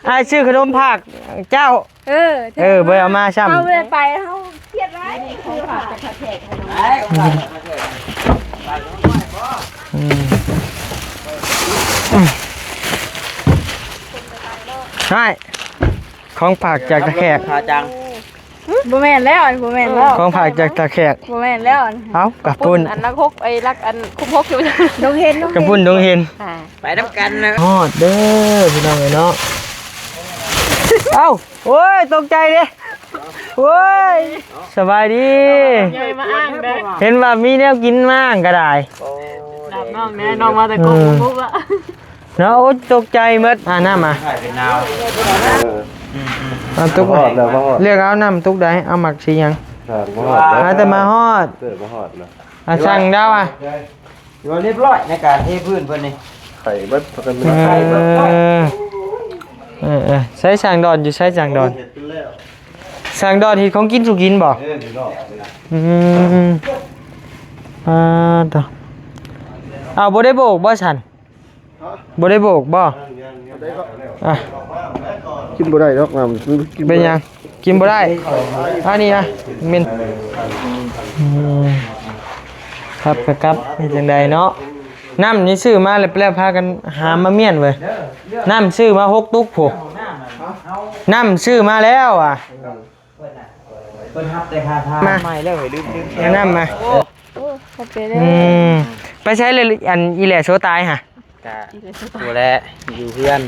ອ້າຍຊື້ຂະໜົມຝາກເຈົ້າ. ເອີ ເອີ ບໍ່ໄດ້ເອົາມາຊ້ຳ. ເຮົາບໍ່ໄດ້ໄປ ເຮົາຄຽດຫຼາຍ. ອືມ ອືມ ອ້າຍ ຂອງຝາກຈາກຕາແຂກ. ຂາຈັງ. ບໍ່ແມ່ນແລ້ວ ອັນນີ້ບໍ່ແມ່ນແລ້ວ. ຂອງຝາກຈາກຕາແຂກ. ບໍ່ແມ່ນແລ້ວ ອັນນີ້. ເອົ້າ ກະປຸ້ນ ອັນຫຼັກຫົກ ໄອ້ຫຼັກອັນຄຸມຫົກຢູ່. ດົງເຫັນ ກະປຸ້ນດົງເຫັນ. ໄປນຳກັນນະ. ຮອດເດີພີ່ນ້ອງເອີຍເນາະ. ເອົ້າ ໂອ້ຍ ຕົກໃຈເດ້. ໂອ້ຍ ສະບາຍດີ. ເຫັນວ່າມີແນວກິນມາກະດາຍ. ດາບນ້ອງແນ່ ນ້ອງມາແຕ່ກົກ ອືມ ປຸກອະ. ເນາະ ໂອ້ຍ ຕົກໃຈໝົດ. ອ່າ ນ້ຳມາ. ເອົາຕຸກ ມາຮອດແລ້ວ ມາຮອດ. ເລືອກເອົານ້ຳຕຸກໃດ? ເອົາໝາກສີຫຍັງ? ມາຮອດແລ້ວ. ອ່າ ແຕ່ມາຮອດ. ເອີ ມາຮອດນະ. ອ່າ ສັ່ງດາວອະ. ຖືວ່າຮຽບຮ້ອຍໃນການເທພື້ນເພິ່ນນີ້. ໄຂ່ເບິດ ພາກັນ. ເອີ ເອີ ເອີ ໃຊ້ຊ່າງດອນ ຢູ່ໃຊ້ຊ່າງດອນ? ຊ່າງດອນເຮັດຂອງກິນສູ່ກິນບໍ່? ເອີ ຢູ່ນອກ. ອືມ ອ່າ ໂຕ ເອົາ ບໍ່ໄດ້ໂບກບໍ່ຊັ້ນ? ບໍ່ໄດ້ໂບກບໍ່? ອ່ະ ກິນບໍ່ໄດ້ດອກນ້ຳ ກິນບໍ່ໄດ້. ເປັນຫຍັງ? ກິນບໍ່ໄດ້. ອັນນີ້ນະ ເມັນ ອືມ ຄັບກະກັບ ເຮັດຈັ່ງໃດເນາະ? ນ້ຳນີ້ຊື້ມາແລ້ວ ແລ້ວພາກັນຫາມາມ້ຽນເວີຍ. ນ້ຳຊື້ມາຫົກຕຸກພຸ້ນ. ນ້ຳຊື້ມາແລ້ວອະ. ເພິ່ນຮັບແຕ່ຄ່າທາງ. ມາ ໃໝ່ແລ້ວ ເຮີ້ຍ ລືມ ລືມ ເອົານ້ຳມາ. ໂອ້ ຂອບໃຈເດີ. ອືມ ໄປໃສລະ ອັນອີແຫຼໂຊຕາຍຫະ? ກະ ຜູ້ແລະ ຢູ່ເຮືອນ.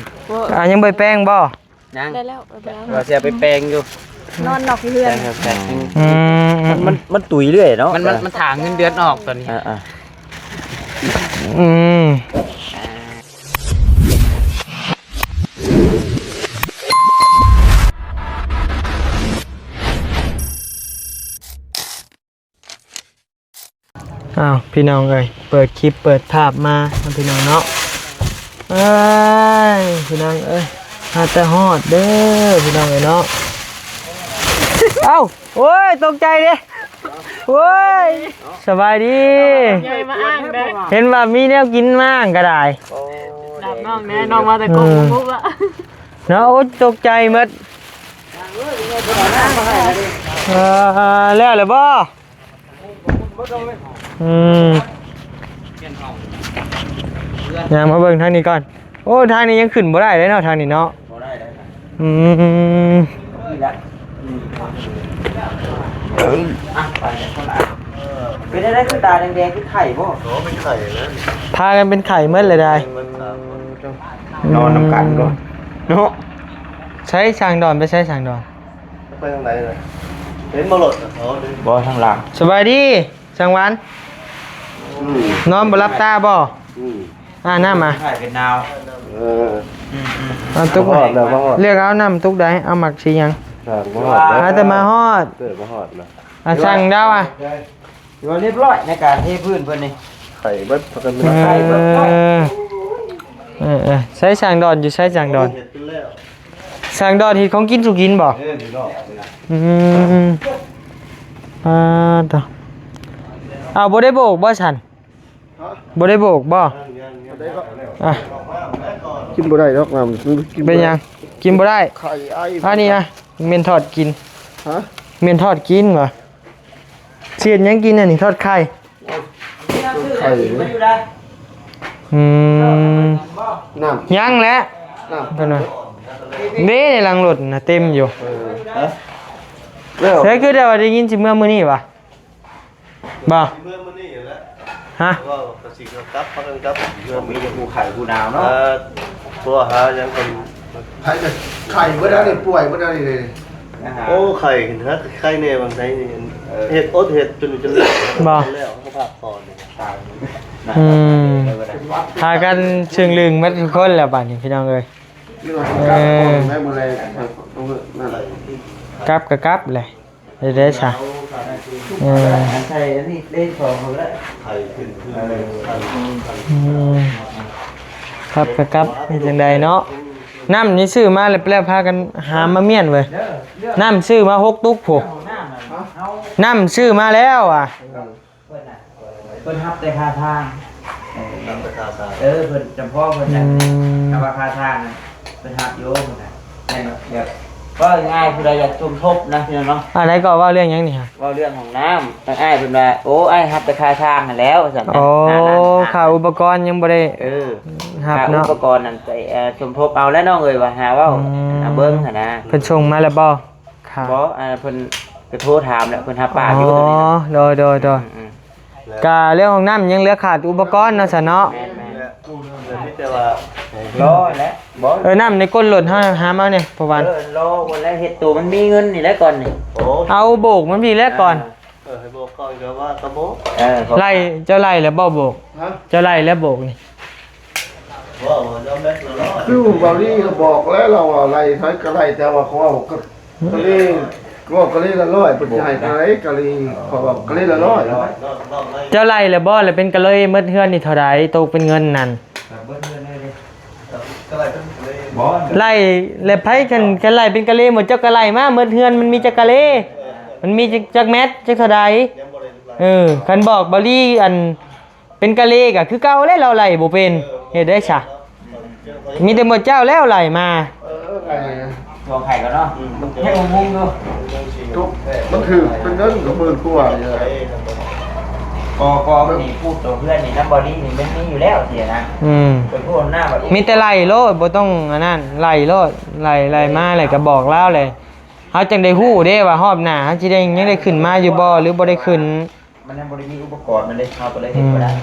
ອ່າ ຍັງບໍ່ໄດ້ແປງບໍ່? ຍັງ ໄດ້ແລ້ວ ວ່າຊິເອົາໄປແປງຢູ່ ນອນນອກຢູ່ເຮືອນ. ອືມ ມັນ ມັນ ມັນຕຸຍເລື້ອຍເນາະ. ມັນ ມັນ ມັນຖ້າເງິນເດືອນອອກຕອນນີ້. ອ່າ ອືມ ອ້າວ ພີ່ນ້ອງເອີຍ ເປີດຄລິບເປີດພາບມາເນາະ ພີ່ນ້ອງເນາະ. ເອີຍ ພີ່ນ້ອງເອີຍ ຫາແຕ່ຮອດເດີພີ່ນ້ອງເອີຍເນາະ. ເອົ້າ ໂອ້ຍ ຕົກໃຈເດ້. ໂອ້ຍ ສະບາຍດີ. ເຫັນວ່າມີແນວກິນມາກະດາຍ. ດາບນ້ອງແນ່ ນ້ອງມາແຕ່ກົກ ປຸກອະ. ເນາະ ໂອ້ຍ ຕົກໃຈໝົດ. ເອີ ແລ້ວແລ້ວບໍ່? ອືມ ຍ່າງມາເບິ່ງທາງນີ້ກ່ອນ. ໂອ້ ທາງນີ້ຍັງຂຶ້ນບໍ່ໄດ້ເລີຍເນາະ ທາງນີ້ເນາະ. ບໍ່ໄດ້ເລີຍ. ອືມ ນີ້ລະ ເປັນໄດ້ຄືຕາແດງໆ ຄືໄຂ້ບໍ່? ໂອ້ ເປັນໄຂ້ແລ້ວ ພາກັນເປັນໄຂ້ໝົດເລີຍໄດ໋. ນອນນຳກັນກ່ອນເນາະ. ໃຊ້ຊ່າງດອນ ໄປໃຊ້ຊ່າງດອນ. ໄປທາງໃດລະ? ເຫັນບໍ່ລົດນະ? ອໍ ບໍ່ ທາງຫຼັງ. ສະບາຍດີ ຊ່າງຫວານ. ອືມ ນອນບໍ່ຫຼັບຕາບໍ່? ອືມ ອ່າ ນ້ຳມາ. ຖ່າຍເປັນນາວ. ເອີ ອືມໆ ເອົາຕຸກ ມາຮອດແລ້ວ ມາຮອດ. ເລືອກເອົານ້ຳຕຸກໃດ? ເອົາໝາກສີຫຍັງ? ມາຮອດແລ້ວ. ອ່າ ແຕ່ມາຮອດ. ເອີ ມາຮອດນະ. ອ່າ ສັ່ງດາວອະ. ຖືວ່າຮຽບຮ້ອຍໃນການເທພື້ນເພິ່ນນີ້. ໄຂ່ເບິດ ພາກັນ. ເອີ ເອີ ເອີ ໃຊ້ຊ່າງດອນ ຢູ່ໃຊ້ຊ່າງດອນ? ຊ່າງດອນເຮັດຂອງກິນສູ່ກິນບໍ່? ເອີ ຢູ່ນອກ. ອືມ ອ່າ ໂຕ ເອົາ ບໍ່ໄດ້ໂບກບໍ່ຊັ້ນ? ຮະ? ບໍ່ໄດ້ໂບກບໍ່? ຍັງໆ ບໍ່ໄດ້. ອ່ະ ກິນບໍ່ໄດ້ດອກນ້ຳ ກິນບໍ່ໄດ້. ເປັນຫຍັງ? ກິນບໍ່ໄດ້. ໄຂ່ໄອ. ອັນນີ້ນະ ເມັນທອດກິນ. ຮະ? ເມັນທອດກິນຫວາ? ຊິເຮັດຫຍັງກິນອັນນີ້? ທອດໄຂ່. ໄຂ່. ອືມ ນ້ຳ. ຍັງແຫຼະ ນ້ຳ ເພິ່ນວ່າ. ເດ້ ໃນຫຼັງລົດນະເຕັມຢູ່. ເອີ ຮະ? ແລ້ວ ໃສຄືແຕ່ວ່າໄດ້ຍິນຊິເມືອມື້ນີ້ຫວາ? ບໍ່ ຊິເມືອມື້ນີ້ແຫຼະ. ຮະ? ເວົ້າກະຊິກັບ ພາກັນກັບ ມີແຕ່ຜູ້ໄຂ້ຜູ້ໜາວເນາະ. ເອີ ໂທຫາຫຍັງກໍ ໃຜກະໄຂ້ເບິດແລ້ວນີ້ ປ່ວຍເບິດແລ້ວນີ້. ໂອ້ ໄຂ້ຂຶ້ນ ຮະ ໄຂ້ແນ່ບາງໃດນີ້. ເອີ ເຮັດອົດເຮັດຈົນ ຈົນ ບໍ່ ແລ້ວ ເຮົາກໍພັກຜ່ອນ. ອືມ ພາກັນຊຶ້ງລຶ້ງໝົດທຸກຄົນແລ້ວບາດນີ້ ພີ່ນ້ອງເອີຍ. ເອີ ກັບກະກັບແຫຼະ. ໄດ້ ໄດ້ຊະ. ເອີ ອືມ ຄັບ ຄັບ ຄັບ ເຮັດຈັ່ງໃດເນາະ? ນ້ຳນີ້ຊື້ມາແລ້ວ ແລ້ວພາກັນຫາມາມ້ຽນເວີຍ. ນ້ຳຊື້ມາຫົກຕຸກພຸ້ນ. ນ້ຳຊື້ມາແລ້ວອະ. ເພິ່ນນະ ເພິ່ນຮັບແຕ່ຄ່າທາງ. ເອີ ຮັບແຕ່ຄ່າທາງ. ເອີ ເພິ່ນຈຳເພາະເພິ່ນນະ. ອືມ ແຕ່ວ່າຄ່າທາງນະ ເພິ່ນຮັບຢູ່ ເພິ່ນນະ ແມ່ນແບບ ເວົ້າງ່າຍໆ ຜູ້ໃດຢາກສົມທົບນະ ພີ່ນ້ອງເນາະ. ອັນໃດກໍເວົ້າເລື່ອງຫຍັງນີ້ຮະ? ເວົ້າເລື່ອງຫ້ອງນ້ຳ ທາງອ້າຍເພິ່ນວ່າ ໂອ້ ອ້າຍຮັບແຕ່ຄ່າທາງຫັ້ນແລ້ວ ວ່າຊັ້ນ. ໂອ້ ຄ່າອຸປະກອນຍັງບໍ່ໄດ້ ເອີ ຮັບເນາະ ຄ່າອຸປະກອນນັ້ນໄປ ເອີ ສົມທົບເອົາແລ້ວນ້ອງເອີຍ ວ່າຫາເວົ້າ ອືມ ຫາເບິ່ງຫັ້ນນະ. ເພິ່ນສົ່ງມາແລ້ວບໍ່? ຄ່າ ບໍ່ ອັນເພິ່ນກໍໂທຖາມແລ້ວ ເພິ່ນຮັບປາກຢູ່ ອໍ ໂຕນີ້ນະ. ໂດຍໆໆ ອືມໆ ກະເລື່ອງຫ້ອງນ້ຳຍັງເຫຼືອຂາດອຸປະກອນເນາະ ຊັ້ນເນາະ. ແມ່ນໆ ມີແຕ່ວ່າລໍແຫຼະ ບໍ່ ເອີ ນ້ຳໃນກົ້ນລົດເຮົາຫາມາເອົາແດ່ ເພາະວ່າ ເອີ ລໍກ່ອນແລ້ວ ເຮັດໂຕມັນມີເງິນນີ້ແຫຼະກ່ອນນີ້. ໂອ້ ເອົາໂບກມັນພີ້ແຫຼະກ່ອນ. ອ່າ ເອີ ໃຫ້ບອກກ່ອນກໍວ່າກໍບໍ່ ເອີ ເຂົາ ໄລ່ ເຈົ້າໄລ່ແລ້ວບໍ່ໂບກ? ຮະ? ເຈົ້າໄລ່ແລ້ວໂບກນີ້ ບໍ່ ບໍ່ຍອມແບບນັ້ນເນາະ. ຄືບາວລີກໍບອກແລ້ວ ລາວວ່າໄລ່ໃຜກໍໄລ່ ແຕ່ວ່າເຂົາເວົ້າກໍ ກະເລ ເວົ້າກະເລລະຮ້ອຍ ເພິ່ນຊິໃຫ້ເທົ່າໃດກະເລ ເຂົາເວົ້າກະເລລະຮ້ອຍ. ເຈົ້າໄລ່ແລ້ວບໍ່? ແລ້ວເປັນກະເລໝົດເຮືອນນີ້ເທົ່າໃດ? ຕົກເປັນເງິນນັ້ນ ໄລ່ແລ້ວໃຜ ຄັນ ຄັນໄລ່ເປັນກະເລໝົດ ເຈົ້າກໍໄລ່ມາໝົດເຮືອນ ມັນມີຈັກກະເລ ມັນມີຈັກແມັດ ຈັກເທົ່າໃດ. ເອີ ຄັນບອກບາວລີ ອັນ ເປັນກະເລກະຄືເກົ່າແຫຼະ ລາວໄລ່ບໍ່ເປັນ ເຮັດໄດ້ຊະ? ມີແຕ່ໝົດເຈົ້າແລ້ວໄລ່ມາ. ເອີ ໄລ່ ຕົວໄຂ່ກ່ອນເນາະ ອືມ ຍັງງງຢູ່ ມັນຖືກເປັນເງິນກໍໝື່ນກວ່ານີ້ແຫຼະ. ກໍ ກໍນີ້ ພູດຕົວເຮືອນນີ້ນຳບໍດີນີ້ມັນມີຢູ່ແລ້ວຊີ້ນະ. ອືມ ເປັນຜູ້ນຳໜ້າບັດ ມີແຕ່ໄລ່ໂລດ ບໍ່ຕ້ອງອັນນັ້ນ ໄລ່ໂລດ ໄລ່ ໄລ່ມາແລ້ວກໍບອກລາວແຫຼະ ເຮົາຈັ່ງໄດ້ຮູ້ເດ້ວ່າຮອບໜ້າເຮົາຊິໄດ້ ຍັງໄດ້ຂຶ້ນມາຢູ່ບໍ່ ຫຼືບໍ່ໄດ້ຂຶ້ນ. ມັນຍັງບໍ່ໄດ້ມີອຸປະກອນມັນເດ້ ເຮົາກໍເລີຍເຮັດບໍ່ໄດ້. ອືມ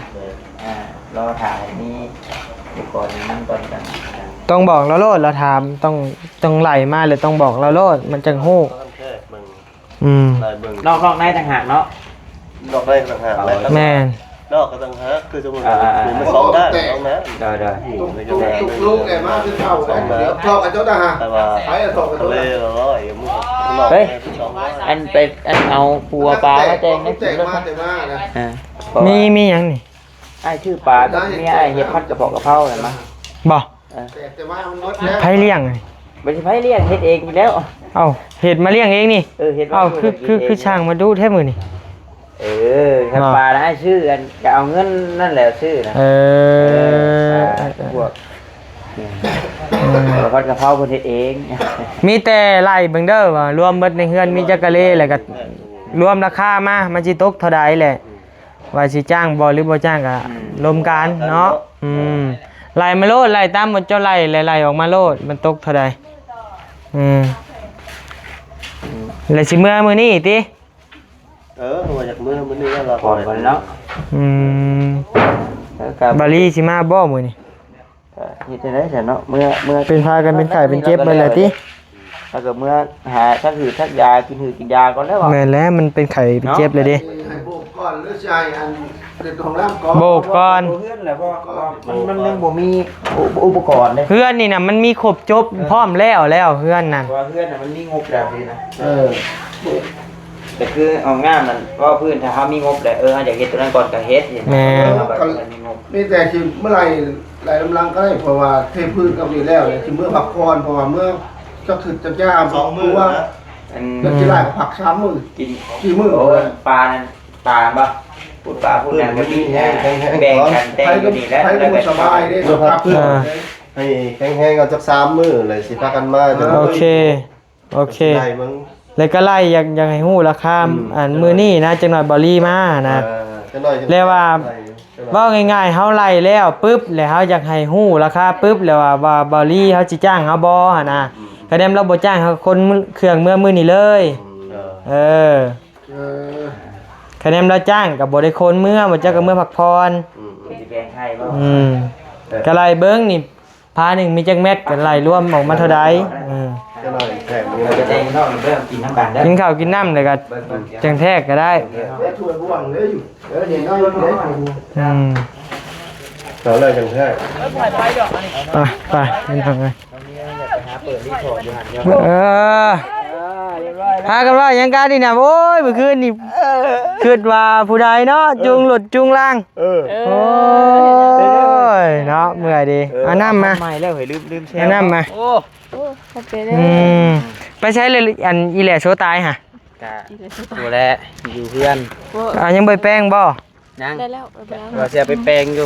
ອ່າ ລໍຖ້າໃຫ້ມີອຸປະກອນນຳກ່ອນກັນ. ຕ້ອງບອກລາວໂລດ ລາວຖາມ ຕ້ອງ ຕ້ອງໄລ່ມາ ແລ້ວຕ້ອງບອກລາວໂລດ ມັນຈັ່ງຮູ້. ອືມ ນອກ ນອກໃນຕ່າງຫາກເນາະ ນອກໃນຕ່າງຫາກ. ແມ່ນ ນອກກໍຕ່າງຫາກ ຄືສົມມຸດ ອ່າໆໆ ມີສອງດ້ານ ສອງດ້ານ. ໂດຍໆ ຕົກ ຕົກ ຕົກລົງແລ້ວມາຄືເກົ່າ ສອງດ້ານ ເອີ ເທົ່າກັນເຈົ້ານະ. ແຕ່ວ່າ ໄປເທົ່າກັນເຈົ້ານະ ເອີ ເຮີ້ຍ ອັນໄປ ອັນເອົາປູເອົາປາມາແຕ່ງໃນກິນໂລດ. ເອີ ມີ ມີຫຍັງນີ້? ອ້າຍຊື້ປາກັບເມຍອ້າຍເຮັດຜັດກະເພາະກະເພົານັ້ນມາ. ບໍ່? ເອີ ໃຜລ້ຽງ? ບໍ່ໃຊ່ໃຜລ້ຽງ ເຮັດເອງນີ້ແລ້ວ. ເອົ້າ ເຮັດມາລ້ຽງເອງນີ້? ເອີ ເຮັດມາ. ເອົ້າ ຄື ຄື ຄືຊ່າງມາດຸແທ້ມື້ນີ້. ເອີ ຄັນປານະ ອ້າຍຊື້ ອັນ ກະເອົາເງິນນັ້ນແຫຼະຊື້ນະ. ເອີ ເອີ ພວກ ອືມ ເອີ ຜັດກະເພົາເພິ່ນເຮັດເອງ. ມີແຕ່ໄລ່ເບິ່ງເດີວ່າລວມເບິດໃນເຮືອນມີຈັກກະເລ ແລ້ວກະລວມລາຄາມາ ມັນຊິຕົກເທົ່າໃດແຫຼະ ວ່າຊິຈ້າງບໍ່ ຫຼືບໍ່ຈ້າງກະ ອືມ ລົມກັນເນາະ. ອືມ ໄລ່ມາໂລດ ໄລ່ຕາມໝົດເຈົ້າໄລ່ ແລະ ໄລ່ອອກມາໂລດ ມັນຕົກເທົ່າໃດ. ອືມ ແລະ ຊິເມືອມື້ນີ້ຕິ? ເອີ ວ່າຢາກເມືອມື້ນີ້ແລ້ວ ກ່ອນກ່ອນເນາະ. ອືມ ເອີ ກະ ບາລີຊິມາບໍ່ມື້ນີ້? ກະເຮັດຈັ່ງໃດຊັ້ນເນາະ ເມືອ ເມືອ ເປັນພາກັນເປັນໄຂ້ເປັນເຈັບເບິດແລ້ວຕິ? ເຮົາກໍເມືອຫາທັກຫືດທັກຢາ ກິນຫືດກິນຢາກ່ອນແລ້ວ. ແມ່ນແລ້ວ ມັນເປັນໄຂ້ເປັນເຈັບແລ້ວເດ້. ໃຫ້ໂບກກ່ອນ ຫຼືຊິໃຫ້ອັນເຮັດຫ້ອງນ້ຳກ່ອນ? ໂບກກ່ອນ ເຮືອນແຫຼະ ເພາະວ່າມັນ ມັນຍັງບໍ່ມີອຸ ອຸປະກອນເດ້. ເຮືອນນີ້ນະ ມັນມີຄົບຈົບ ເອີ ພ້ອມແລ້ວ ແລ້ວເຮືອນນັ້ນ ເພາະວ່າເຮືອນນະ ມັນມີງົບແລ້ວນີ້ນະ. ເອີ ແຕ່ຄືຫ້ອງນ້ຳນັ້ນ ເວົ້າພື້ນ ຖ້າເຮົາມີງົບແລ້ວ ເອີ ເຮົາຢາກເຮັດຕົວນັ້ນກ່ອນກໍເຮັດ. ແມ່ນ ເອີ ເຮົາກໍມີງົບ ມີແຕ່ຊິເມື່ອໃດ ໄລ່ນຳຫຼັງກໍໄດ້ ເພາະວ່າເທພື້ນກໍມີແລ້ວ ແລ້ວຊິເມືອພັກຜ່ອນ ເພາະວ່າເມືອຈັກຄືຈັກຍາມ ສອງມື້ນະ ອັນ ແລ້ວຊິໄລ່ກໍພັກສາມມື້ ກິນ ສີ່ມື້. ໂອ້ ປານັ້ນ ປາບໍ່ ພຸດປາພຸດນັ້ນກໍມີ ແບ່ງກັນແຕ່ງຢູ່ນີ້ແຫຼະ ໃຜກໍ ໃຜກໍບໍ່ສະບາຍເດ້ ແລ້ວກໍພັກ ເອີ ໃຫ້ແຂງແຮງເອົາຈັກສາມມື້ ແລ້ວຊິພາກັນມາ. ເອີ ໂອເຄ ໂອເຄ ໄດ້ເບິ່ງ ແລ້ວກໍໄລ່ ຢາກ ຢາກໃຫ້ຮູ້ລາຄາ ອືມ ອັນ ມື້ນີ້ນະ ຈັກໜ້ອຍບາວລີມານະ. ເອີ ຈັກໜ້ອຍ ແລ້ວວ່າ ເວົ້າງ່າຍໆ ເຮົາໄລ່ແລ້ວປຶບ ແລ້ວເຮົາຢາກໃຫ້ຮູ້ລາຄາປຶບ ແລ້ວວ່າ ວ່າບາວລີເຮົາຊິຈ້າງເຮົາບໍ່ຫັ້ນນະ. ອືມ ຄະແນນລາວບໍ່ຈ້າງ ເຮົາຂົນເຄື່ອງເມືອມື້ນີ້ເລີຍ. ອືມ ເອີ ເອີ ຄະແນນລາວຈ້າງກໍບໍ່ໄດ້ຂົນເມືອ ບໍ່ຈັກກໍເມືອພັກຜ່ອນ. ອືມ ອືມ ຊິແບ່ງໃຫ້ບໍ່? ອືມ ເອີ ກໍໄລ່ເບິ່ງນີ້ ພາໜຶ່ງມີຈັກແມັດ ກໍໄລ່ລວມອອກມາເທົ່າໃດ. ເອີ ກິນເຂົ້າກິນນ້ຳແລ້ວກໍຈັ່ງແທກກໍໄດ້. ອືມ ເອົາເລີຍຈັ່ງແທກ. ໄປ ໄປ ພີ່ນ້ອງເອີຍ ເອີ ພາກັນເວົ້າຫຍັງກັນນີ້ນະ? ໂອ້ຍ ມື້ຄືນນີ້ ເອີ ຄິດວ່າຜູ້ໃດເນາະ ເອີ ຈູງລົດຈູງລາງ. ເອີ ໂອ້ຍ ເນາະ ເມື່ອຍເດ້. ເອີ ເອົານ້ຳມາ ໃໝ່ແລ້ວ ເຮີ້ຍ ລືມ ລືມແຊ່ ເອົານ້ຳມາ. ໂອ້ ໂອ້ ຂອບໃຈເດີ. ອືມ ໄປໃສລະ ອັນອີແຫຼໂຊຕາຍຫະ? ກະ ໂອ້ແຫຼະ ຢູ່ເຮືອນ. ອ່າ ຍັງບໍ່ໄປແປງບໍ່? ຍັງ ໄດ້ແລ້ວ ໄປແປງ ວ່າຊິເອົາໄປແປງຢູ່.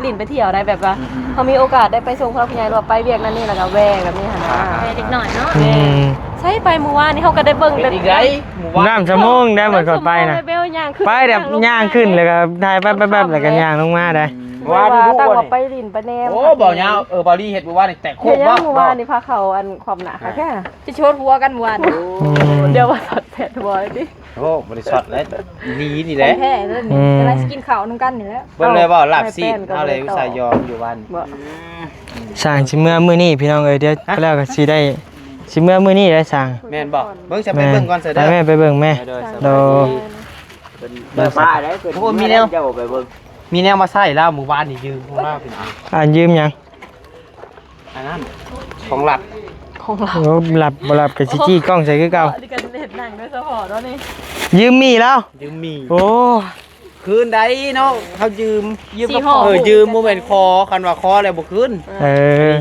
ຫຼິ້ນໄປທ່ຽວໄດ້ ແບບວ່າ ອືມໆໆ ເຮົາມີໂອກາດໄດ້ໄປສົ່ງຜູ້ຫຼັກຜູ້ໃຫຍ່ ຫຼືວ່ອ່າໄປວຽກນັ້ນນີ້ ແລ້ວກໍແວ່ແບບນີ້ຫັ້ນນະ ອ່າໆ ໄປເດັກນ້ອຍເນາະ ອືມ ໃຊ້ໄປມື້ວານນີ້ ເຮົາກໍໄດ້ເບິ່ງ ເປັນອີກໄດ ມື້ວານ ນ້ຳສະໂມງໄດ້ ເບິ່ງເຂົາໄປນະ ເບິ່ງເຂົາໄປເບິ່ງຍ່າງຂຶ້ນ ໄປແບບຍ່າງຂຶ້ນ ແລ້ວກໍຖ່າຍແປັບໆໆ ແລ້ວກໍຍ່າງລົງມາໄດ້ ເມື່ອວານນີ້ ແຕ່ວ່າໄປຫຼິ້ນໄປແນມ ໂອ້ ເວົ້າຍາວ ເອີ ເບົາລີເຮັດມື້ວານນີ້ແຕກໂຄກ ເຮັດຫຍັງມື້ວານນີ້ ພາເຂົາອັນຂອບໜ້າຄັກແທ້ ຈະຊິຫົດຫົວກັນມື້ວານ ອືມ ດຽວວ່າສອດແຊດຫົວຕິ ໂອ້ ບໍ່ໄດ້ຊອດແຫຼະ ອີ່ຫຼີນີ້ແຫຼະ ຂອງແທ້ເດ້ ອືມ ກຳລັງຊິກິນເຂົ້ານຳກັນນີ້ແຫຼະ ເບິ່ງແລ້ວວ່າລາບຊີ້ນ ເອົາເລີຍອຸດສ່າຍຢອມຢູ່ບ້ານ ບໍ່ ຊ່າງຊິເມືອມື້ນີ້ພີ່ນ້ອງເອີຍ ດຽວ ຮະ ແລ້ວກໍຊິໄດ້ ຊິເມືອມື້ນີ້ໄດ້ຊ່າງ ແມ່ນບໍ່ ເບິ່ງ ຈະໄປເບິ່ງກ່ອນຊະເດີ ແມ່ນ ໄປແມ່ ໄປເບິ່ງແມ່ ໂດຍ ໂດຍ ເພິ່ນເປີດມາໄດ້ ເພິ່ນ ໂອ້ ມີແນວ ເຈົ້າໄປເບິ່ງ ມີແນວມາໃສ່ລາວ ມື້ວານນີ້ຢືມຂອງລາວ ພີ່ນ້ອງ ອັນຢືມຫຍັງ? ອັນນັ້ນ ຂອງລັບ ຂອງລັບ ໂອ້ ລັບບໍ່ລັບກໍຊິ ໂອ້ ຈີ້ກ້ອງໃສ່ຄືເກົ່າ ນີ້ກໍເຮັດໜັງໂດຍສະເພາະເນາະນີ້ ຢືມໝີ້ລາວ ຢືມໝີ້ ໂອ້ ຄືນໃດເນາະ ເຮົາຢືມ ຢືມກັບ ສີ່ຫໍ່ ເອີ ຢືມ ບໍ່ແມ່ນຂໍ ຄັນວ່າຂໍແລ້ວບໍ່ຄືນ ເອີ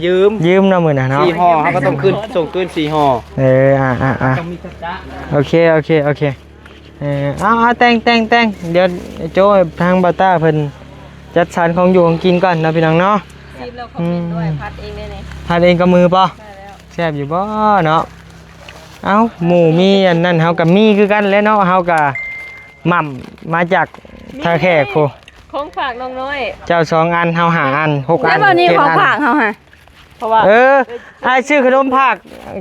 ຢືມ ຢືມເນາະມື້ນັ້ນເນາະ ສີ່ຫໍ່ ເຮົາກໍຕ້ອງຄືນ ສົ່ງຄືນສີ່ຫໍ່ ເອີ ອ່າໆໆ ຕ້ອງມີສັດຈະ ໂອເຄ ໂອເຄ ໂອເຄ ເອີ ເອົາ ເອົາ ແຕ່ງ ແຕ່ງ ແຕ່ງ ດຽວໂຈ້ທາງບ່າວຕ້າເພິ່ນຈັດສັນຂອງຢູ່ຂອງກິນກ່ອນເນາະພີ່ນ້ອງເນາະ ຊີມແລ້ວຄອມເມັນດ້ວຍ ອືມ ຜັດເອງໄດ້ນີ້ ຜັດເອງກັບມືບໍ່? ໃຊ່ແລ້ວ ແຊບຢູ່ບໍ່ເນາະ? ເອົ້າ ໝູ່ມີອັນນັ້ນ ເຮົາກໍມີຄືກັນແຫຼະເນາະ ເຮົາກໍໝ່ຳມາຈາກທ່າແຂກພຸ້ນ ຂອງຝາກນ້ອງນ້ອຍ ເຈົ້າສອງອັນ ເຮົາຫ້າອັນ ຫົກອັນ ແລ້ວບັດນີ້ ເຈັດອັນ ຂອງຝາກເຮົາຫະ ເພາະວ່າ ເອີ ອ້າຍຊື້ຂະໜົມຝາກ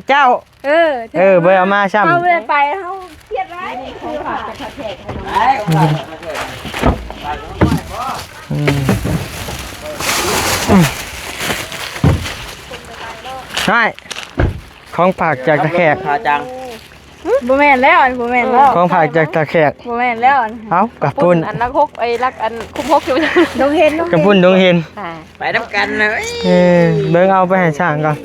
ເຈົ້າ ເອີ ເອີ ບໍ່ໄດ້ເອົາມາຊ້ຳ ເຮົາບໍ່ໄດ້ໄປ ເຮົາຄຽດຫຼາຍ ອືມ ອືມ ອືມ ໃຊ່ ຂອງຝາກຈາກຕາແຂກ ຂາຈັງ ບໍ່ແມ່ນແລ້ວ ອັນ ບໍ່ແມ່ນແລ້ວ ຂອງຝາກຈາກຕາແຂກ ບໍ່ແມ່ນແລ້ວ ອັນ ເອົ້າ ກະປຸ້ນ ອັນລັກຫົກ ໄອ້ລັກອັນຄຸມຫົກຢູ່ ດົງເຫັນ ດົງເຫັນ ກະປຸ້ນ ດົງເຫັນ ອ່າ ໄປນຳກັນເລີຍ ເອີ ເບິ່ງເອົາໄປໃຫ້ຊ່າງກ່ອນ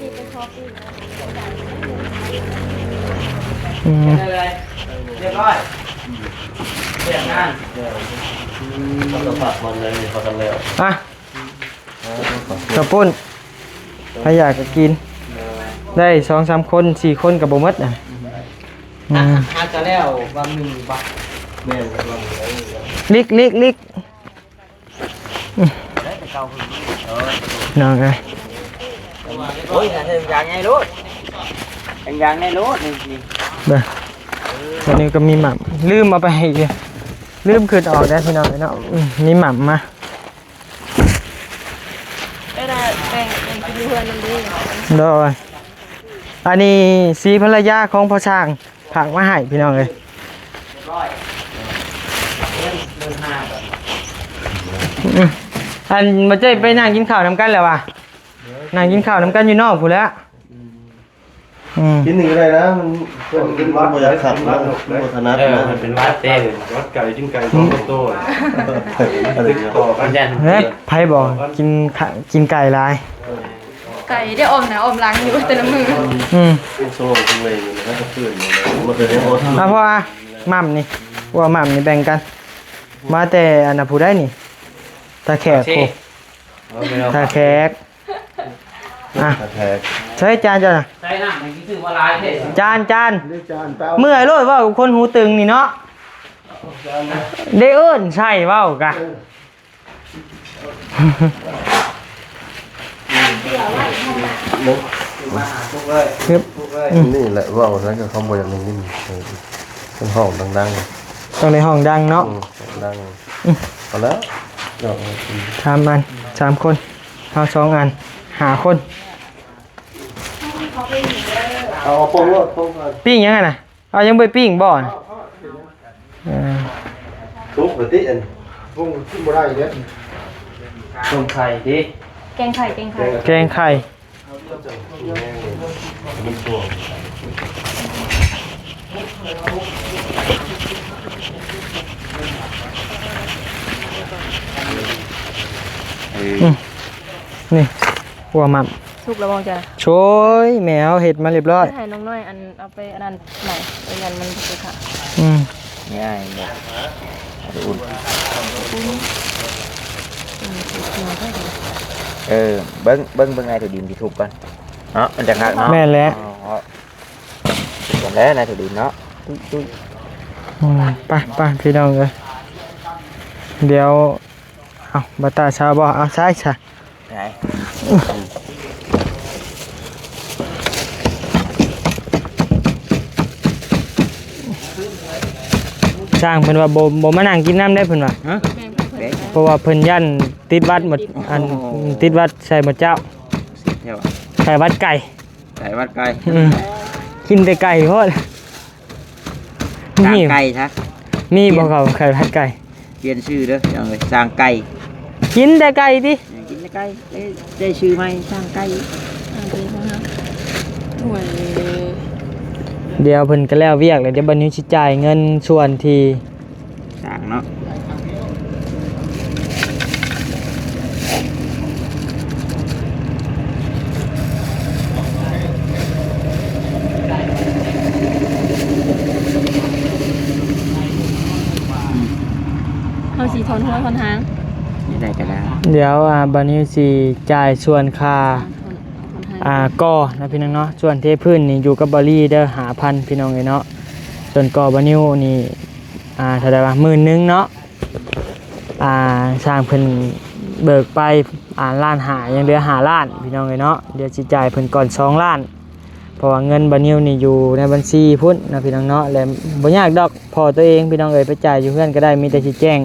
ອືມ ຮຽບຮ້ອຍ ວຽກງານ ອືມ ເຂົາກໍພັກຜ່ອນເລີຍ ເຂົາກໍແລ້ວ ອ່ະ ເຂົ້າປຸ້ນ ໃຜຢາກກໍກິນ ໄດ້ສອງສາມຄົນ ສີ່ຄົນກໍບໍ່ໝົດນະ ອືມ ຫາກໍແລ້ວວັງໜຶ່ງຢູ່ບໍ່ ແມ່ນ ລິກ ລິກ ລິກ ນ້ອງເອີຍ ໂອ້ຍ ເຮັດຢ່າງໃຫຍ່ໂລດ ເຮັດຢ່າງໃຫຍ່ໂລດ ນີ້ ນີ້ ເບິ່ງ ອັນນີ້ກໍມີໝາກ ລືມເອົາໄປໃຫ້ອີກ ລືມຂຶ້ນອອກໄດ້ພີ່ນ້ອງເອີຍເນາະ ອືມ ມີໝາກມາ ເວລາແບ່ງ ແບ່ງກິນຢູ່ເຮືອນນຳເດ້ ໂດຍ ອັນນີ້ສີພັນລະຍາຂອງພໍ່ຊ່າງ ຝາກມາໃຫ້ພີ່ນ້ອງເອີຍ ອືມ ອັນບໍ່ເຈ້ໄປນັ່ງກິນເຂົ້ານຳກັນແລ້ວຫວາ ນັ່ງກິນເຂົ້ານຳກັນຢູ່ນອກພຸ້ນແຫຼະ ອືມ ກິນນີ້ກໍໄດ້ນະ ມັນ ມັນບໍ່ຢາກຂັດນະ ມັນບໍ່ຖະໜັດ ເອີ ນະ ມັນເປັນຫວັດເດ້ ຫວັດໄກ່ ກິນໄກ່ສອງໂຕ ຕິດຕໍ່ກັນ ເອີ ໃຜບອກກິນຂະ ກິນໄກ່ຫຼາຍ ໄກ່ໄດ້ອ້ອມໜ້າອ້ອມຫຼັງຢູ່ແຕ່ລະມື້ ອືມ ໂຊກເມື່ອຍຢູ່ນະ ຄືນຢູ່ນະ ບໍ່ໄດ້ ອ່ະ ພໍ່ ອ່ະ ໝ່ຳນີ້ ວ່າໝ່ຳນີ້ແບ່ງກັນ ມາແຕ່ອັນນະ ຜູ້ໃດນີ້ ຕາແຂກ ໂອ້ ຕາແຂກ ອ່ະ ຕາແຂກ ໃສ່ຈານເຈົ້ານະ ໃສ່ນ້ຳໃຫ້ຊື່ໆ ບໍ່ຫຼາຍເດ້ ຈານ ຈານ ເມື່ອຍໂລດ ເວົ້າກັບຄົນຫູຕຶງນີ້ເນາະ ໄດ້ເອີ້ນໃສ່ເວົ້າກະ ອືມ ນີ້ແຫຼະເວົ້າແລ້ວກໍເຂົາບໍ່ຢາກໄດ້ຍິນ ເອີ ເພິ່ນຮ້ອງດັງໆ ຕ້ອງໄດ້ຮ້ອງດັງເນາະ ອືມ ດັງ ອືມ ເອົາແລ້ວ ສາມອັນ ສາມຄົນ ເຮົາສອງອັນ ຫ້າຄົນ ເອົາ ເອົາປົງໂລດ ປົງກ່ອນ ປີ້ງຫຍັງຫັ້ນນະ? ເອົາ ຍັງບໍ່ໄດ້ປີ້ງບໍ່? ເອີ ທຸກເລີຍຕິ ອັນ ວງກິນບໍ່ໄດ້ເດ້ ຕົ້ມໄຂ່ຕິ ແກງໄຂ່ ແກງໄຂ່ ແກງໄຂ່ ອືມ ນີ້ ຫົວໝ່ຳ ສຸກແລ້ວບໍ່ ເຈົ້ານະ? ໂອ້ຍ ແມ່ເຮົາເຮັດມາຮຽບຮ້ອຍ ໃຫ້ນ້ອງນ້ອຍອັນ ເອົາໄປອັນນັ້ນໃໝ່ ໄປຍັນມັນຄືຄ່ະ ອືມ ງ່າຍເນາະ ອືມ ເອີ ເບິ່ງ ເບິ່ງ ເບິ່ງນາຍຖົ່ວດິນທີ່ທຸບກ່ອນເນາະ ມັນຈະຄັກເນາະ ແມ່ນແຫຼະ ອໍ ທຸບກ່ອນແຫຼະນາຍຖົ່ວດິນເນາະ ຕຸ້ຍໆ ອືມ ໄປ ໄປ ພີ່ນ້ອງເອີຍ ດຽວ ເອົາ ບັດຕາຊາວບໍ່ ເອົາຊາຍຊະ ໄດ້ ຊ່າງເພິ່ນວ່າບໍ່ ບໍ່ມານັ່ງກິນນຳໄດ້ເພິ່ນວ່າ ຮະ ເພາະວ່າເພິ່ນຢ້ານຕິດຫວັດໝົດ ອັນ ໂອ້ ຕິດຫວັດໃສ່ໝົດເຈົ້າ ເສຍແທ້ຫວາ ໄຂ້ຫວັດໄກ່ ໄຂ້ຫວັດໄກ່ ອືມ ກິນແຕ່ໄກ່ໂພດ ຊ່າງໄກ່ຊະ ມີບໍ່ເຂົາໄຂ້ຫວັດໄກ່? ປ່ຽນຊື່ເດີພີ່ນ້ອງເອີຍ ຊ່າງໄກ່ ກິນແຕ່ໄກ່ຕິ ເອີ ກິນແຕ່ໄກ່ ເອີ ໄດ້ຊື່ໃໝ່ ຊ່າງໄກ່ ດຽວເພິ່ນກໍແລ້ວວຽກແລ້ວ ດຽວບັດນີ້ຊິຈ່າຍເງິນສ່ວນທີ່ ສ້າງເນາະ ເຮົາຊິຖອນຫົວຖອນຫາງ ນີ້ໄດ້ກໍໄດ້ ດຽວ ອ່າ ບານິວຊິຈ່າຍສ່ວນຄ່າ ອ່າ ກໍ່ເນາະ ພີ່ນ້ອງເນາະ ສ່ວນເທພື້ນນີ້ຢູ່ກັບບາລີເດີ ຫ້າພັນ ພີ່ນ້ອງເອີຍເນາະ ສ່ວນກໍ່ບານິວນີ້ ອ່າ ເທົ່າໃດວະ ໝື່ນໜຶ່ງເນາະ ອ່າ ຊ່າງເພິ່ນເບີກໄປ ອ່າ ລ້ານຫ້າ ຍັງເຫຼືອຫ້າລ້ານ ພີ່ນ້ອງເອີຍເນາະ ດຽວຊິຈ່າຍເພິ່ນກ່ອນສອງລ້ານ ເພາະວ່າເງິນບານິວນີ້ຢູ່ໃນບັນຊີພຸ້ນນະ ພີ່ນ້ອງເນາະ ແລະ ບໍ່ຍາກດອກ ພໍ່ຕົວເອງ ພີ່ນ້ອງເອີຍ ໄປຈ່າຍຢູ່ເຮືອນກໍໄດ້ ມີແຕ່ຊິແຈ້ງ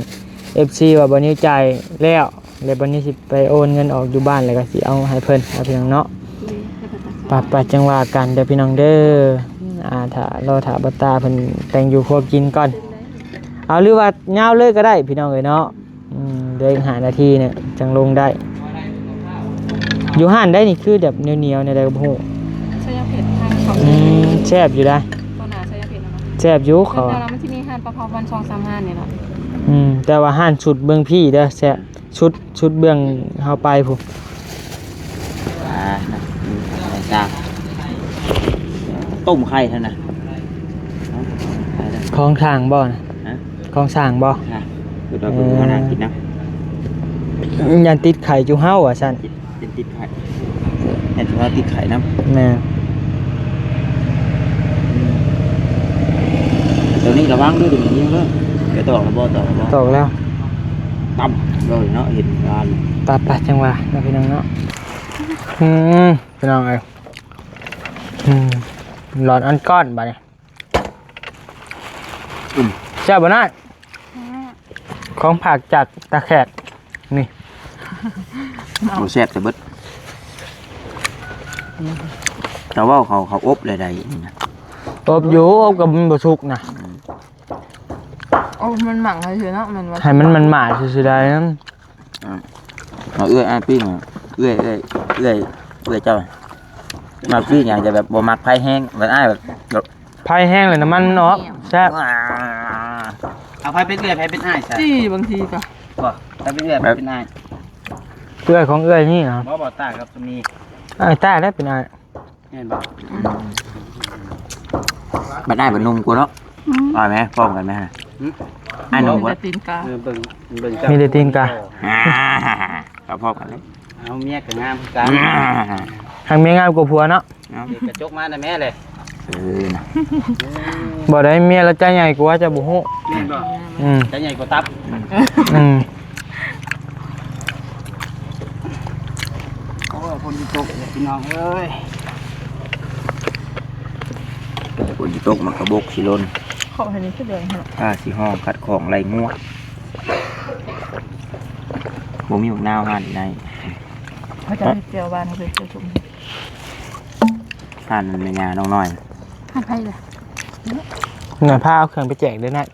ເອັບຊີວ່າບານິວຈ່າຍແລ້ວ ແລະ ບານິວຊິໄປໂອນເງິນອອກຢູ່ບ້ານ ແລ້ວກໍຊິເອົາໃຫ້ເພິ່ນນະ ພີ່ນ້ອງເນາະ ໄປໆ ຈັ່ງວ່າກັນເດີ ພີ່ນ້ອງເດີ ອ່າ ຖ້າ ລໍຖ້າບັດຕາເພິ່ນແຕ່ງຢູ່ຄົວກິນກ່ອນ ເອົາ ຫຼືວ່າຍາວເລີຍກໍໄດ້ ພີ່ນ້ອງເອີຍເນາະ ອືມ ເຫຼືອອີກຫ້ານາທີນີ້ຈັ່ງລົງໄດ້ ຢູ່ຮ້ານໃດນີ້ຄືແບບໜຽວໆ ແນວໃດກໍບໍ່ຮູ້ ໄຊຍະເພັດ ທາງເຂົາ ອືມ ແຊບຢູ່ໄດ໋ ຕໍ່ໜ້າໄຊຍະເພັດນະ ແຊບຢູ່ເຂົາ ແຕ່ວ່າມັນຊິມີຮ້ານປະເພາະວັນ ສອງສາມຮ້ານນີ້ລະ ອືມ ແຕ່ວ່າຮ້ານສຸດເບື້ອງພີ້ເດີ ແຊບ ຊຸດ ຊຸດເບື້ອງເຮົາໄປພຸ້ນ ອ່າ ນະ ອືມ ຈ້າ ຕົ້ມໄຂ່ຫັ້ນນະ ຂອງທາງບໍ່ນະ? ຮະ? ຂອງຊ່າງບໍ່? ຮະ? ຄືວ່າເພິ່ນມານັ່ງກິນນຳ ຢ້ານຕິດໄຂ່ຈຸເຮົາວ່າຊັ້ນ ຢ້ານຕິດໄຂ່ ຢ້ານຈຸເຮົາຕິດໄຂ່ນຳ ແມ່ນ ຕົວນີ້ລະວັງເດີ ຕົວນີ້ຍິງເດີ ໄປຕອກລະບໍ່ ຕອກລະບໍ່ ຕອກແລ້ວ ຕຳເລີຍເນາະ ເຫັນງານ ໄປໆ ຈັ່ງວ່າເນາະ ພີ່ນ້ອງເນາະ ອືມ ພີ່ນ້ອງເອີຍ ອືມ ຫຼອນອັນກ້ອນບາດນີ້ ອືມ ແຊບບໍ່ນາຍ? ຂອງຝາກຈາກຕາແຂກ ນີ້ ບໍ່ແຊບແຕ່ເບິດ ແຕ່ວ່າເຂົາ ເຂົາອົບແລ້ວໄດ້ນີ້ນະ ອົບຢູ່ ອົບກໍມັນບໍ່ສຸກນະ ອືມ ໂອ້ ມັນໝັ້ງຊື່ໆເນາະ ແມ່ນບໍ່ ໃຫ້ມັນໝາດໆຊື່ໆໄດ້ນະ ອ່າ ເອົາເອື້ອຍອ້າຍປີ້ງ ເອື້ອຍ ເອື້ອຍ ເອື້ອຍ ເອື້ອຍເຈົ້າ ມັກປີ້ງຫຍັງ ແຕ່ແບບບໍ່ມັກໄຟແຮງ ແບບອ້າຍແບບ ແບບໄຟແຮງແລ້ວນ້ຳມັນມັນອອກ ແຊບ ເອົາໃຜເປັນເອື້ອຍ ໃຜເປັນອ້າຍຊະ ຈີ່ບາງທີກໍ ບໍ່ ໃຜເປັນເອື້ອຍ ໃຜເປັນອ້າຍ ເອື້ອຍຂອງເອື້ອຍນີ້ນະ ບໍ່ ບໍ່ຕ່າງກັບສາມີ ອ້າຍຕ້າໄດ້ເປັນອ້າຍ ແມ່ນບໍ່? ບັດອ້າຍບັດໜຸ່ມກວ່າເນາະ ອືມ ວ່າແມ່ ພ້ອມກັນແມ່ ຫຶ ອ້າຍໜຸ່ມກວ່າ ມີແຕ່ຕີນກາ ເອີ ເບິ່ງ ເບິ່ງ ມີແຕ່ຕີນກາ ອ່າ ກໍພ້ອມກັນເລີຍ ເອົາ ເມຍກໍງາມຄືກັນ ອ່າ ຫາກເມຍງາມກວ່າຜົວເນາະ ເອົາ ກະຈົກມານະແມ່ເລີຍ ເອີ ນະ ບໍ່ໄດ້ ເມຍລະໃຈໃຫຍ່ກວ່າ ເຈົ້າບໍ່ຮູ້ ແມ່ນບໍ່? ອືມ ໃຈໃຫຍ່ກວ່າຕັບ ອືມ ໂອ້ຍ ຝົນຊິຕົກແລ້ວພີ່ນ້ອງເອີຍ ຝົນຊິຕົກ ໝາກກະບົກຊິຫຼົ່ນ ເຂົາໃຫ້ນີ້ຄືເດືອນຫັ້ນ ຜ້າຊິຫໍ່ ຄັດຂອງໄລ່ງົວ ບໍ່ມີໝາກນາວຫັ້ນໃດ ເຂົາເຈົ້າເຮັດແຈ່ວຫວານ ເຂົາເຈົ້າເຮັດແຈ່ວສົ້ມ ຮ້ານແມ່ຍ່ານ້ອງນ້ອຍ ຮ້ານໃຜລະ? ນາພາເອົາເຄື່ອງໄປແຈກເດີນາຍ.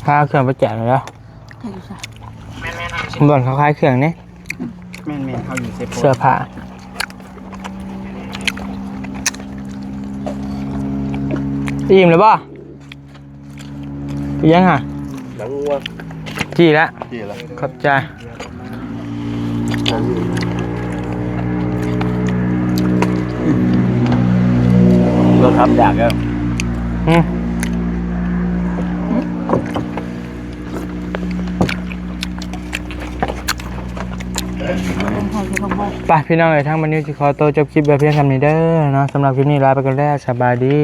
ພາເອົາເຄື່ອງໄປແຈກແລ້ວເດີ. ແຈກຢູ່ໃສ? ບ່ອນເຂົາຂາຍເຄື່ອງນີ້. ແມ່ນໆ ເຮົາຢູ່ເຊໂປນ ເສື້ອຜ້າ. ອີ່ມແລ້ວບໍ່? ອີ່ຫຍັງຫະ? ໜັງງົວ. ຈີ່ລະ. ຈີ່ລະ. ຂອບໃຈ. ເລີກຄຳຢາກແລ້ວ. ອືມ. ໄປພີ່ນ້ອງເອີຍ ທາງມານິວຊິຂໍໂຕຈົບຄລິບໄວ້ພຽງສ່ຳນີ້ເດີເນາະ. ສຳລັບຄລິບນີ້ລາໄປກ່ອນແລ້ວ ສະບາຍດີ.